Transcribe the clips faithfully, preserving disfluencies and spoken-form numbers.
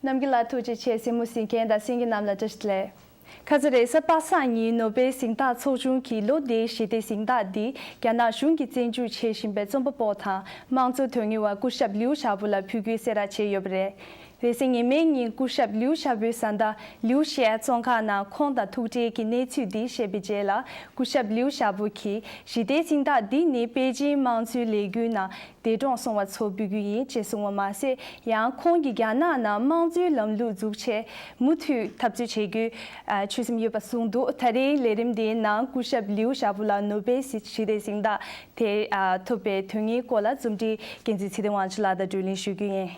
རྣམ་རྒྱལ་ལགས་ཐུགས་རྗེ་ཆེ། གཟིགས་མོ་གཟིགས་མཁན་དང་གསན་མཁན་རྣམས་ལ་བཀྲ་ཤིས་བདེ་ལེགས། ཁ་ཚ་རེས་གཟའ་པ་སངས་ཉིན་ནོ་བེལ་གཟེངས་རྟགས་ཚོགས་ཆུང་གིས་ལོ་འདིའི་ཞི་བདེ་གཟེངས་རྟགས་འདི་རྒྱ་ནག་གཞུང་གིས་བཙན་འཇུག་བྱེད་བཞིན་པའི་རྩོམ་པ་པོ་དང་དམངས་གཙོ་དོན་གཉེར་བ་སྐུ་ཞབས་ལིའུ་ཞའོ་པོ་ལ་ཕུལ་རྒྱུའི་གསལ་བསྒྲགས་བྱས་ཡོད་པ་རེད། རེས་གཟའ་ཉི་མའི་ཉིན་སྐུ་ཞབས་ལིའུ་ཞའོ་པོའི་བཟའ་ཟླ་ལིའུ་ཞའོ་བཙོན་ཁང་ནང་ཁོང་དང་ཐུག་འཕྲད་ཀྱི་གནས་ཚུལ་འདི་བཤད་པའི་རྗེས་ལ། སྐུ་ཞབས་ལིའུ་ཞའོ་པོ་གིས་ཞི་བདེའི་གཟེངས་རྟགས་འདི་ནི་པེ་ཅིན་དམངས་གཙོའི་ལས་འགུལ་ནང་འདས་གྲོངས་སོང་བ་ཚོར་འབུལ་རྒྱུ་ཡིན་ཅེས་གསུངས་པ་མ་ཟད། ཡང་ཁོང་གིས་རྒྱ་ནག་ནང་དམངས་གཙོའི་ལམ་ལུགས་འཛུགས་ཆེད་མུ་མཐུད་འཐབ་རྩོད་བྱེད་རྒྱུའི་ཆོད་སེམས་ཡོད་པ་གསུངས་འདུག་ད་རེས་ལས་རིམ་འདིའི་ནང་སྐུ་ཞབས་ལིའུ་ཞའོ་པོ་ལ་ནོ་བེལ་ཞི་བདེའི་གཟེངས་རྟགས་དེ་ཐོབ་པའི་དོན་སྙིང་སྐོར་ལ་རྩོམ་སྒྲིག་འགན་འཛིན་ཚེ་བརྟན་དབང་ཕྱུག་ལགས་དང་བགྲོ་གླེང་ཞུ་རྒྱུ་ཡིན།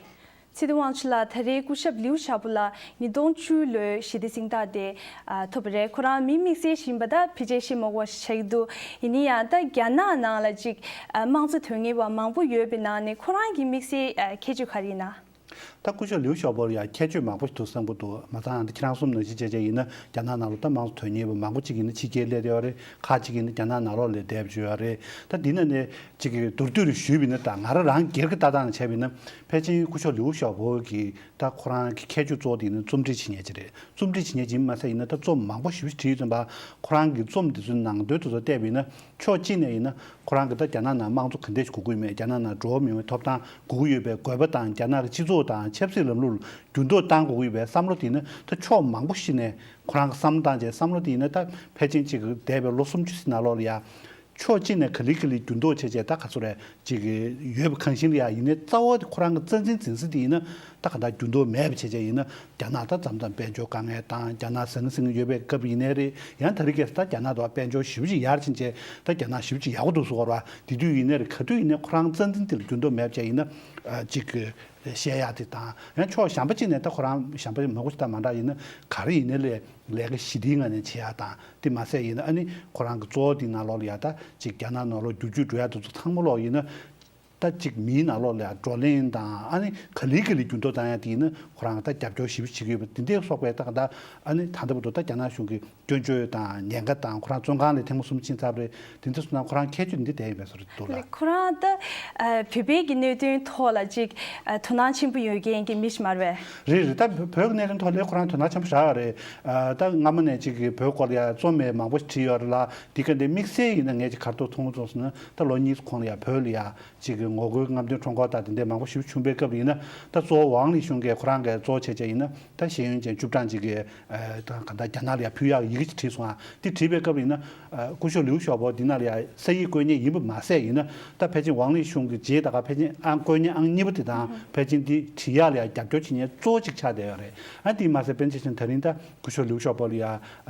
ཚེ་བརྟན་དབང་ཕྱུག་ལགས། ད་རེས་སྐུ་ཞབས་ལིའུ་ཞའོ་པོ་ལགས་ཉིས་སྟོང་བཅུ་ལོའི་ཞི་བདེ་གཟེངས་རྟགས་དེ་ཐོབ་པ་རེད། ཁོ་རང་མི་དམིགས་བསལ་ཞིག་ཡིན་པ་ད་ཕལ་ཆེར་ཤེས་མ་དགོས་པ་ཞིག་ཆགས་ཀྱི་འདུག་ཡིན་ན་ཡང་ད་རྒྱ་ནག་ནང་ལ་ཅིག་དམངས་གཙོ་དོན་གཉེར་བ་མང་པོ་ཡོད་པའི་ནང་ནས་ཁོ་རང་གི་དམིགས་བསལ་ཁྱད་ཆོས་ག་རེ་ཡིན་ན། ད་སྐུ་ཞབས་ལིའུ་ཞའོ་པོ་ལ་ཡང་ཁྱད་ཆོས་མང་པོ་ཞིག་འདུག་བསམ་གྱི་འདུག་མ་ཚང་ད་ཁྱེད་རང་གསུངས་ནང་བཞིན་བྱས་བྱས་ཡིན་ན་རྒྱ་ནག་ནང་ལ་ད་དམངས་གཙོ་དོན་གཉེར་བ་མང་པོ་ཅིག་ཡིན་ན་ཕྱི་རྒྱལ་སླེབས་ཡོད་རེད། ཁག་ཅིག་ཡིན་ན་རྒྱ་ནག་ནང་ལོགས་ལ་བསྡད་ཡོད་རེད། ད་འདི་ནང་ནས་ཅིག་མདོར་བསྡུས་རུ་ཞུས་པ་ཡིན་ན། ད་ང་རང་རང་སྒེར་གྱི་ལྟ་སྟངས་ནས་བྱས་པ་ཡིན་ན་ཕལ་ཆེར་སྐུ་ཞབས་ལིའུ་ཞའོ་པོ་གི་ད་ཁོ་རང་གི་ཁྱད་ཆོས་གཙོ་བོ་དེ་ཡིན་ན་རྩོམ་སྒྲིག་བྱེད་མཁན་ཅིག་རེད། རྩོམ་སྒྲིག་བྱེད་མཁན་ཅིག་ཡིན་མ་ཟད་ཡིན་ན་ད་རྩོམ་མང་པོ་ཞེ་པོ་ཅིག་བྲིས་ཡོད་ཙང་པ། ཁོ་རང་གི་རྩོམ་དེ་ཚོའི་ནང་དོན་དེ་ཚོ་བལྟས་པ་ཡིན་ན་ཕྱོགས་གཅིག་ནས་ཡིན་ན་ཁོ་རང་གི་ད་རྒྱ་ནག་ནང་དམངས་གཙོ་ག་འདྲས་ཞིག་དགོས་ཀྱི་ཡོད་མེད། རྒྱ་ནག་ནང་འགྲོ་བ་མིའི་ཐོབ་ཐང་དགོས་ཀྱི་ཡོད་པའི་དགོས་པ་དང་། རྒྱ་ནག་གི་སྤྱི་ཚོགས་དང་ཆབ་སྲིད་ལམ་ལུགས་ལ་འགྱུར་ལྡོག་གཏང་དགོས་ཀྱི་ཡོད་པའི་བསམ་བློ་དེ་ཡིན་ན་ད་ཕྱོགས་མང་པོ་ཞིག་ནས་ཁོ་རང་གི་བསམ་བློ་བཏང་བྱས། བསམ་བློ་དེ་ཡིན་ན་ད་ཕལ་ཆེར་ཅིག་འདས་པའི་ལོ་སུམ་ཅུ་ཙམ་ནང་ལོགས་ལ་ཡ། ཕྱོགས་གཅིག་ནས་ག་ལེ་ག་ལེ་འགྱུར་ལྡོག་བྱས་བྱས་ད་ག་ཚོད་རེད་ཅིག་ཡོད་པ་གང་ཞིག་ལ་ཡ། ཡིན་ནའི་རྩ་བ་དེ་ཁོ་རང་གི་རྩ་འཛིན་འཛིན་ས་དེ་ཡིན་ན་ད་ག་འདྲ་འགྱུར་ལྡོག་མེད་པ་བྱས་བྱས་ཡིན་ན། རྒྱ་ནག་ད་མཚམས་མཚམས་དཔལ་འབྱོར་དཀའ་ངལ་དང་རྒྱ་ནག་ཟང་ཟིང་ཡོད་པའི་སྐབས་ཡིན་ནའི་རེད། ཡང་ད་རེས་ཁ་སང་ད་རྒྱ་ནག་དང་དཔལ་འབྱོར་ཞེ་པོ་ཅིག་ཡར་ཕྱིན་བྱས་ད་རྒྱ་ནག་ཞེ་པོ་ཅིག་ཡག་པོ་འདུག་ཟེར་བ་རེད་པ། དེ་དུས་ཡིན་ནའི་རེད། ག་དུས་ཡིན་ནའི་ཁོ་རང་རྩ་འཛིན་དེ་ལ་འགྱུར་ལྡོག་མེད་པ་བྱས་ཡིན་ན་ཅིག་བཤད་ཡག་དེ་དང་། ཡང་ཕྱོགས་གཞན་པ་ཅིག་ནས་ད་ཁོ་རང་གཞན་པ་མང་པོ་ཞིག་ད་མ་འདྲ་ཡིན་ན་ག་རེ་ཡིན་ནའི་ལས་ལས་ཀ་ཞི་བདེའི་ངང་ནས་བྱེད་ཡག་དང་། དེ་མ་ཟད་ཡིན་ན་ཨ་ནི་ཁོ་རང་གི་གཙོ་བོ་དེའི་ནང་ལོགས་ལ་ཡ་ད་ཅིག་རྒྱ་ནག་ནང་ལོགས་བསྒྱུར་བཅོས་འགྲོ་ཡག་དེ་ཚོ་ཚང་མ་ལོག་ཡིན་ན། ད་ཅིག་མིའི་ནང་ལོགས་ལ་ཡ་བགྲོ་གླེང་དང་ཨ་ནི་ག་ལེ་ག་ལེ་འགྱུར་ལྡོག་བཏང་ཡག་དེ་ཡིན་ན་ཁོ་རང་ད་རྒྱབ་སྐྱོར་ཞེ་པོ་བྱེད་ཀྱི་ཡོད་པ་དེ་འདྲའི་སོགས་པའི་ད་ག་ད་ཨ་ནི་ད་ལྟ་བར་དུ་ད་རྒྱ་ནག་གཞུང་གི་སྐྱོན་བརྗོད་དང་ཉེན་ཁ་དང་། ཁོ་རང་བཙོན་ཁང་ལ་ཐེངས་མ་གསུམ་ཕྱིན་ཚར་བ་རེད། དེ་འདྲ་སོང་ན་ཁོ་རང་ཁྱད་ཆོས་འདི་བསྡད་ཡོད་པའི་བཟོ་འདྲ་འདུག་ལ། ལགས། ཁོ་རང་ད་ཨ་བོད་པའི་གི་གནད་དོན་ཐོག་ལ་ཅིག་ཨ་དོ་སྣང་ཆེན་པོ་ཡོད་མཁན་གྱི་མི་ཞིག་མ་རེད་པས། རེད་རེད། ད་བོད་བོད་ཀྱི་གནད་དོན་ཐོག་ལ་ཁོ་རང་དོ་སྣང་ཆེན་པོ་བཞག་ཡོད་རེད། ཨ་ད་སྔ་མོ་ནས་ཅིག་གི་བོད་སྐོར་ལ་ཡ་རྩོམ་ཡང་མང་པོ་བྲིས་ཡོད་རེད་ལ། འདི་ག་འདི་དམིགས་བསལ་ཡིན་ན་ངས་ཅིག་ག་རེ་ཐུགས་མཐོང་སོང་ཟེར་ན། ད་ལོ་གཉིས་གོང་ལ་ཡ་བོད་ལ་ཡ་ཅིག་གི་ངོ་རྒོལ་རྔམ་སྟོན་ཁྲོམ་སྐོར་དང་དེ་འདྲའི་མང་པོ་ཞིག་བྱུང་པའི་སྐབས་ཡིན་ན། ད་གཙོ་བོ་ཝང་ལི་ཤུང་གིས་ཁོ་རང་གིས་གཙོ་བོ་བྱས་བྱས་ཡིན་ན་ད་ཤེས་ཡོན་ཅན་བཅུ་གྲངས་ཅིག་གིས་ཨ་ད་ག་ད་རྒྱ་ནག་ལ་ཡ་ཕུལ་ཡག་ཡི་གེ་ཅིག་བྲིས་སོང་ཨ། དེ་བྲིས་པའི་སྐབས་ཡིན་ན་ཨ་སྐུ་ཞབས་ལིའུ་ཞའོ་པོ་འདི་ནང་ལ་ཡ་ས་ཡིག་བཀོད་མཁན་ཡིན་པ་མ་ཟད་ཡིན་ན། ད་ཕལ་ཆེར་ཝང་ལི་ཤུང་གི་རྗེས་ད་ག་ཕལ་ཆེར་ཨང་བཀོད་མཁན་ཨང་གཉིས་པ་དེ་དང་ཕལ་ཆེར་འདི་བྲིས་ཡག་ལ་ཡ་རྒྱབ་སྐྱོར་བྱེད་མཁན་གཙོ་བོ་ཅིག་ཆགས་བསྡད་ཡོད་རེད། ཨ་དེ་མ་ཟད་དཔེར་ན་ཆ་བཞག་ན་ད་རིང་ད་སྐུ་ཞབས་ལིའུ་ཞའོ་པོ་ལ་ཡ་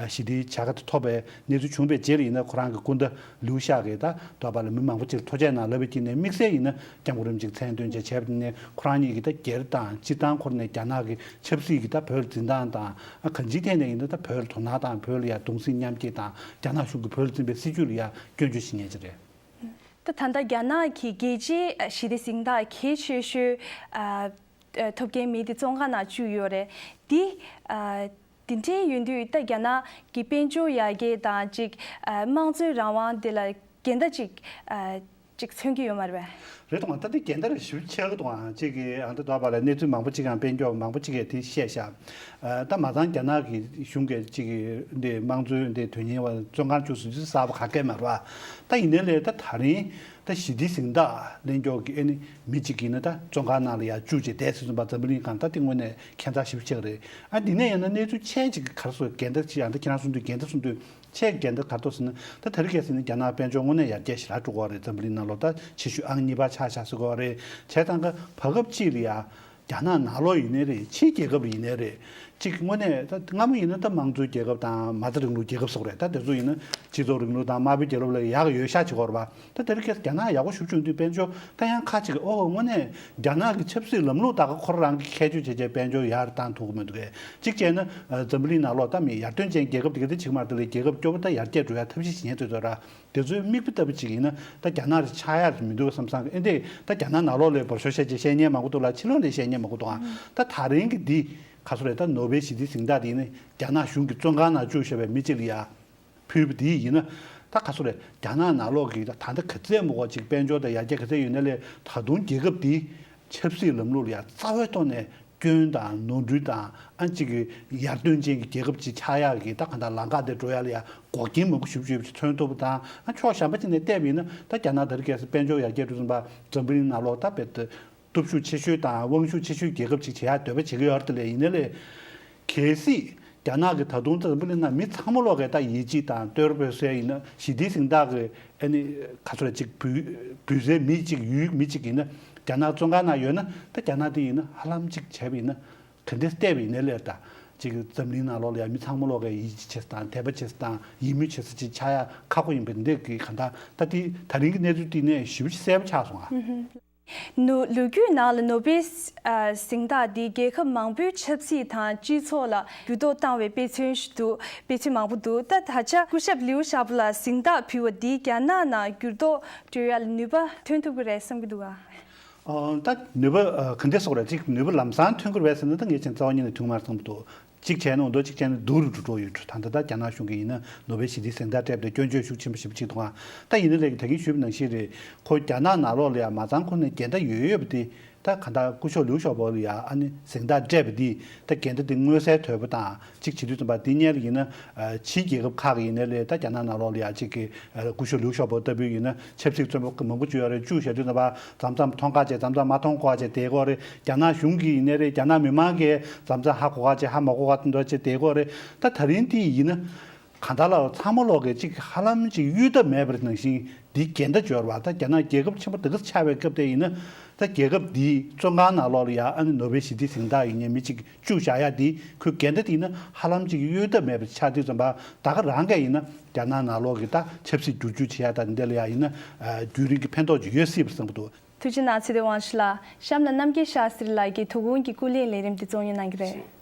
ཞི་བདེའི་བྱ་དགའ་དེ་ཐོབ་པའི་གནས་ཚུལ་བྱུང་བའི་རྗེས་ལ་ཡིན་ན། ཁོ་རང་གི་སྐུ་ཟླ་ལིའུ་ཞའོ་གིས་ད་དོགས་པ་ལ་མི་མང་པོ་ཅིག་ལ་ཐུགས་རྗེ་གནང་ལབ་པའི་དཀྱིལ་ནས། དམིགས་བསལ་ཡིན་ན་སྐྱབས་མགོན་རིན་པོ་ཆེས་མཚན་འདོན་བྱས་བྱས་པ་དེ་ནས་ཁོ་རང་གཉིས་ཀྱིས་ད་སྒེར་དང་སྤྱིར་བཏང་ཁོ་རང་ནས་རྒྱ་ནག་གི་ཆབ་སྲིད་ཀྱི་ད་བོད་ལ་འཛིན་སྟངས་དང་། ཨ་གང་ཅིའི་ཐད་ནས་ཡིན་ན་ད་བོད་ལ་དོ་སྣང་དང་བོད་ལ་ཡ་གདུང་སེམས་མཉམ་སྐྱེད་དང་། རྒྱ་ནག་གཞུང་གིས་བོད་ལ་འཛིན་པའི་སྲིད་བྱུས་ལ་ཡ་སྐྱོན་བརྗོད་བྱེད་མཁན་ཅིག་རེད། ད་ད་ལྟ་རྒྱ་ནག་གི་རྒྱལ་སྤྱིའི་ཞི་བདེ་གཟེངས་རྟགས་གལ་ཆེ་ཤོས་ཨ་ཐོབ་མཁན་མི་དེ་བཙོན་ཁང་ནང་བཅུག་ཡོད་རེད། འདི་ཨ་དེ་འདྲའི་ཡོད་དུས་ད་རྒྱ་ནག་གི་དཔལ་འབྱོར་ཡར་རྒྱས་དང་ཅིག་ཨ་དམངས་གཙོའི་རང་དབང་དེ་ལ་འགལ་ཟླ་ཅིག་ཨ་ཅིག་མཚོན་གྱི་ཡོད་མ་རེད་པས། རེད་དོ། ད་དེ་འགལ་ཟླ་རེ་ཞིབ་ཆགས་ཀྱི་འདུག་ཨ། ཅིག་གིས་ཨ་འདི་དོགས་པ་ལ་གནས་ཚུལ་མང་པོ་ཅིག་ཡང་དཔལ་འབྱོར་མང་པོ་ཅིག་གིས་དེ་བཤད་ཤག་ཨ་ད་མ་ཚང་རྒྱ་ནག་གི་གཞུང་གིས་ཅིག་གིས་འདི་དམངས་གཙོའི་འདི་དོན་གཉེར་བ་བཙོན་ཁང་བཅུག་ཟིན་ཚུལ་གསར་པ་ག་གེ་མ་རེད་པ། ད་ཡིན་ནའི་ལས་ད་ད་རིང་ད་ཞི་བདེའི་གཟེངས་རྟགས་ལེན་མཁན་གྱི་ཨ་ནི་མི་གཅིག་ཡིན་ན་ད་བཙོན་ཁང་ནང་ལ་ཡར་བཅུག་བྱས་བསྡད་ཟིན་སོང་པ། འཛམ་བུ་གླིང་སྒང་ད་དེ་དངོས་གནས་ཁྱད་མཚར་ཞིབ་ཆགས་རེད། ཨ་འདི་ནས་ཡང་ན་གནས་ཚུལ་ཆེན་ཅིག་ག་རེ་ཟེར། འགལ་ཟླ་ཅིག་ཡང་ད་ཁྱེད་རང་གསུངས་དུས་འགལ་ཟླ་གསུངས་དུས། ཆེས་འགལ་ཟླ་ག་རེ་འདུག་ཟེར་ན། ད་དེ་རིང་ཁ་སང་ནི་རྒྱ་ནག་དཔལ་འབྱོར་དངོས་གནས་ཡར་རྒྱས་ཞེ་དྲག་འགྲོ་གི་ཡོད་རེད། འཛམ་བུ་གླིང་ནང་ལོགས་ད་ཆེ་ཤོས་ཨང་གཉིས་པ་ཆགས་ཤག་ཟེར་གྱི་ཡོད་རེད། བྱས་ཙང་ཀ་བར་སྐབས་ཅིག་ལ་ཡ་རྒྱ་ནག་ནང་ལོགས་ཡིན་ནའི་རེད། ཕྱིའི་རྒྱལ་ཁབ་ལ་ཡིན་ནའི་རེད། གཅིག་དངོས་གནས་ད་སྔ་མོ་ཡིན་ན་ད་དམངས་གཙོའི་རྒྱལ་ཁབ་དང་མ་རྩ་རིང་ལུགས་རྒྱལ་ཁབ་སོགས་རེད། ད་དེ་ཚོ་ཡིན་ན་སྤྱི་ཚོགས་རིང་ལུགས་དང་དམར་པོའི་རྒྱལ་ཁབ་ལ་ཡག་ཡོད་ཤག་བྱེད་ཀྱི་ཡོད་རེད་པ། ད་དེ་རིང་ཁ་སང་རྒྱ་ནག་ཡག་པོ་ཞེ་པོ་བྱུང་དུས་དཔལ་འབྱོར་ད་ཡང་ཁ་ཅིག་གིས་ཨོ་དངོས་གནས་རྒྱ་ནག་གི་ཆབ་སྲིད་ལམ་ལུགས་ད་ག་ཁོ་རང་གིས་ཁྱད་ཆོས་བྱས་བྱས་དཔལ་འབྱོར་ཡར་བཏང་ཐུབ་ཀྱི་མི་འདུག་གས། གཅིག་བྱས་ན་ཨ་འཛམ་བུ་གླིང་ནང་ལོགས་ད་མི་ཡར་ཐོན་ཅན་རྒྱལ་ཁབ་དེ་ག་དེ་ཅིག་མ་རེད། དེ་ལས་རྒྱལ་ཁབ་སྐྱོ་པོ་ད་ཡར་རྒྱས་འགྲོ་ཡ་ཐབས་ཤེས་བྱེད་མཁན་དེ་ཚོ་ར། དེ་ཚོའི་མིག་དཔེ་ལྟ་བུ་ཅིག་ཡིན་ན་ད་རྒྱ་ནག་རེ་ཆགས་ཡ་རེ་མི་འདུག་བསམ་བསམ་གི། ཨེ་འདྲས་ད་རྒྱ་ནག་ནང་ལོགས་ལ་བར་ཤོ་བཤད་ཅིག་བཤད་མཁན་མང་པོ་འདུག་ལ། ཕྱི་ལོགས་ལ་བཤད་མཁན་མང་པོ་འདུག་ཨ། ད་ད་རིང་གི་འདི་ག་ཚོད་རེད། ད་ནོ་བེལ་ཞི་བདེའི་གཟེངས་རྟགས་དེ་ཡིན་ན་རྒྱ་ནག་གཞུང་གིས་བཙོན་ཁང་ནང་བཅུག་བཞག་པའི་མི་གཅིག་ལ་ཡ་ཕུལ་བ་དེ་ཡིན་ན། ད་ག་ཚོད་རེད། རྒྱ་ནག་ནང་ལོགས་ཀྱི་ད་ད་ལྟ་ག་ཚད་མོ་གོ་ཅིག་དཔལ་འབྱོར་དང་ཡར་རྒྱས་ག་ཚད་ཡོད་ན་ལས་ད་དུང་རྒྱལ་ཁབ་དེ་ཆབ་སྲིད་ལམ་ལུགས་ལ་ཡ་རྩ་བའི་ཐོག་ནས་ སྐྱོན་དང་ནོར་འཁྲུལ་དང་ཨ་ཅིག་གི་ཡར་ཐོན་ཅན་གྱི་རྒྱལ་ཁབ་ཅིག་ཆགས་ཡག་གི་ད་གང་ལྟར་ལམ་ཁ་དེ་འགྲོ་ཡག་ལ་ཡ་འགོག་རྐྱེན་མང་པོ་ཞེ་པོ་ཅིག་མཚོན་ཐུབ་པ་དང་། ཨ་ཕྱོགས་གཞན་པ་ཅིག་ནས་བལྟས་པ་ཡིན་ན་ད་རྒྱ་ནག་ད་རེས་གལ་སྲིད་དཔལ་འབྱོར་ཡར་རྒྱས་འགྲོ་ཙམ་པ་འཛམ་བུ་གླིང་ནང་ལོགས་ད་དཔེ་སྟོབས་ཤུགས་ཆེ་ཤོས་དང་དབང་ཤུགས་ཆེ་ཤོས་རྒྱལ་ཁབ་ཅིག་བྱེད་ཡག་འདོད་པ་བྱེད་ཀྱི་ཡོད་རེད་དེ་ལས། ཡིན་ནའི་ལས་གལ་སྲིད་རྒྱ་ནག་གི་ད་དུང་འཛམ་བུ་གླིང་ནང་མི་ཚང་མ་ལོག་གི་ད་ཡིད་ཆེས་དང་གཏོར་འབོད་ཟེར་ཡིན་ན་ཞི་བདེའི་གཟེངས་རྟགས་ཀྱི་ཨ་ནི་ག་ཚོད་རེད་ཅིག་འབུལ་འབུལ་སའི་མི་ཅིག་ཡུལ་མི་ཅིག་ཡིན་ན་རྒྱ་ནག་བཙོན་ཁང་ནང་ཡོད་ན་ད་རྒྱ་ནག་དེ་ཡིན་ན་ཧ་ལམ་ཅིག་བྱས་པ་ཡིན་ན་ག་འདྲས་བལྟས་པ་ཡིན་ནའི་ལས་ད་ཅིག་འཛམ་གླིང་ནང་ལོག་ལ་ཡ་མི་ཚང་མ་ལོག་གི་ཡིད་ཆེས་བྱེད་ས་དང་དད་པ་བྱེད་ས་དང་ཡིད་སྨོན་བྱེད་ས་ཅིག་ཆགས་ཡག་ཁག་པོ་ཡིན་པ་འདི་གི་གང་ལྟར་ད་དེ་ད་རིང་གི་གནས་ཚུལ་འདི་ནས་ཞེ་པོ་ཅིག་གསལ་པོ་ཆགས་སོང་ཨ། ནུ་ལོ་རྒྱུས་ནང་ལ་ནོ་སྦེལ་ཨ་གཟེངས་རྟགས་འདི་རྒྱལ་ཁབ་མང་པོའི་ཆབ་སྲིད་དང་སྤྱི་ཚོགས་ལ་འགྱུར་ལྡོག་བཏང་བའི་དཔེ་མཚོན་ཞིག་འདུག་དཔེ་མཚོན་མང་པོ་འདུག་ད་ད་ཆ་སྐུ་ཞབས་ལིའུ་ཞའོ་པོ་ལ་གཟེངས་རྟགས་ཕུལ་བ་འདིས་རྒྱ་ནག་ནང་འགྱུར་ལྡོག་འགྲོ་ཡ་ལ་ནུས་པ་ཐོན་ཐུབ་ཀྱི་རེད་བསམ་གྱི་འདུག་ག་ཨོ། ད་ནུས་པ་ཨ་ག་འདྲས་སོགས་རེད་ཅིག་ནུས་པ་ལམ་སང་ཐོན་གྱི་རེད་བསམ་ན་ད་ངས་ཅང་རྩ་བ་ཉིད་ནས་ཐོན་མ་རེད་བསམ་གྱི་འདུག་གཅིག་བྱས་ན་འོ་འདུག་གཅིག་བྱས་ན་སྡུག་རུ་འགྲོ་འགྲོ་ཡོད་འགྲོ། ད་ལྟ་ད་རྒྱ་ནག་གཞུང་གིས་ཡིན་ན་ནོ་སྦེལ་ཞི་བདེའི་གཟེངས་རྟགས་སྤྲད་པ་དེ་སྐྱོན་བརྗོད་ཤུགས་ཆེན་པོ་ཞེ་པོ་ཅིག་འདུག་ཨ། ད་ཡིན་ན་ལས་ད་གིན་ཞུས་པ་ནང་བཞིན་རེད། ཁོ་རྒྱ་ནག་ནང་ལོགས་ལ་ཡ་མ་ཚང་ཁོ་ནས་འགལ་ཟླ་ཡོད་ཡོད་པ་དེ་ད་ག་ད་སྐུ་ཞབས་ལིའུ་ཞའོ་པོ་ལ་ཡ་ཨ་ནི་གཟེངས་རྟགས་སྤྲད་པ་དེ་ད་འགལ་ཟླ་དེ་མངོན་གསལ་དོད་པོ་དང་གཅིག་བྱེད་དུས་ཙམ་པ་དེ་སྔོན་ལ་ཡིན་ན་ཕྱིའི་རྒྱལ་ཁབ་ཁག་གི་ཡིན་ནའི་ལས་ད་རྒྱ་ནག་ནང་ལོགས་ལ་ཡ་གཅིག་གི་སྐུ་ཞབས་ལིའུ་ཞའོ་པོ་ལྟ་བུའི་ཡིན་ན་ཆབ་སྲིད་བཙོན་པ་མང་པོ་བཅུག་ཡོད་རེད། བཅུག་བཞག་དུས་ཙམ་པ་མཚམས་མཚམས་མཐོང་ཁ་བྱས་མཚམས་མཚམས་མ་མཐོང་ཁ་བྱས་བསྡད་ཀྱི་ཡོད་རེད། རྒྱ་ནག་གཞུང་གིས་ཡིན་ནའི་རེད། རྒྱ་ནག་མི་མང་གིས་མཚམས་མཚམས་ཧ་གོ་ཁ་བྱས་ཧ་མ་གོ་ཁ་འདྲ་བྱས་བསྡད་ཀྱི་ཡོད་རེད། ད་ད་རིང་དེ་ཡིན་ན་གང་ལྟར་ལ་ཚང་མ་ལོག་གིས་གཅིག་ཧ་ལམ་གཅིག་གཡོལ་ཐབས་མེད་པ་ནང་བཞིན་འདི་འགལ་ཟླ་འབྱོར་བ་ད་རྒྱ་ནག་རྒྱལ་ཁབ་ཆེན་པོ་དེ་ག་ཆགས་པའི་སྐབས་དེ་ཡིན་ན་ད་རྒྱལ་ཁབ་འདིའི་བཙོན་ཁང་ནང་ལོགས་ལ་ཡ་ཨ་ནི་ནོ་སྦེལ་ཞི་བདེའི་གཟེངས་རྟགས་ཡིན་མཁན་མི་གཅིག་བཅུག་བཞག་ཡ་དེ་ཁོའི་འགལ་ཟླ་དེ་ཡིན་ན་ཧ་ལམ་གཅིག་གཡོལ་ཐབས་མེད་པ་ཆགས་དུས་ཙམ་པ་ད་ག་རང་ག་ཡིན་ན་རྒྱ་ནག་ནང་ལོགས་ཀྱི་ད་ཆབ་སྲིད་བསྒྱུར་བཅོས་བྱེད་ཡ་ད་འདི་ལ་ཡ་ཡིན་ན་རྒྱུན་རིང་གི་ཕན་ཐོགས་ཅིག་ཡོད་སྲིད་པ་བསམ་གྱི་འདུག་ཐུགས་རྗེ་གནང་ཚེ་བདེ་དབང་ཕྱུག་ལགས། གཤམ་ལ་རྣམ་རྒྱལ་ཤཱསྟྲི་ལགས་ཀྱིས་དོ་དགོང་གི་སྐུ་ལས་ལས་རིམ་འདི་གཙོ་གཉེར་གནང་གི་རེད།